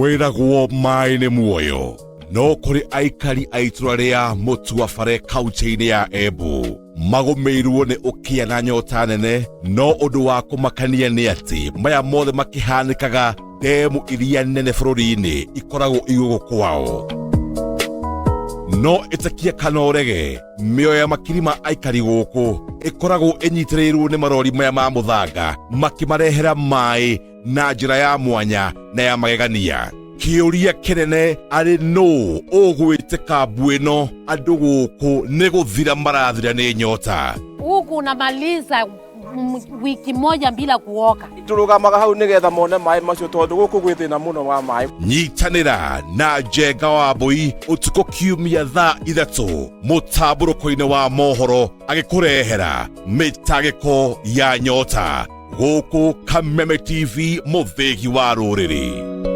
Kwĩragwo maĩ nĩ muoyo, no kũrĩ aikari a itũra rĩa Mũtuabare kaunti-inĩ ya Embu magũmĩirwo nĩ ũkĩa na nyota nene. No ũndũ wa kũmakania nĩ atĩ maya mothe makĩhanĩkaga, ndemu iria nene bũrũri-inĩ ikoragwo igũgũ kwao. No ĩtĩkie kana ũrege, mĩoyo ya makiri ma aikari gũkũ ĩkoragwo ĩnyitĩrĩirwo nĩ marori maya ma mũthanga makĩmarehera maĩ na njĩra ya mwanya na ya magegania. Kĩũria kĩnene arĩ nũ ũgwĩtĩka mbu ĩno andũ gũkũ nĩ gũthira marathira nĩ nyota? Huku unamaliza wiki moja bila kuoka. Tũrũgamaga hau nĩgetha mone maĩ macio tondũ gũkũ gwĩ thĩna mũno wa maĩ. Nyitanĩra na Njenga wa Mbũi ũtukũ kiumia thaa 3 mũtambũrũko-inĩ wa mohoro agĩkũrehera mĩtangĩko ya nyota gũkũ Kameme TV, mũthĩgi wa rũrĩrĩ.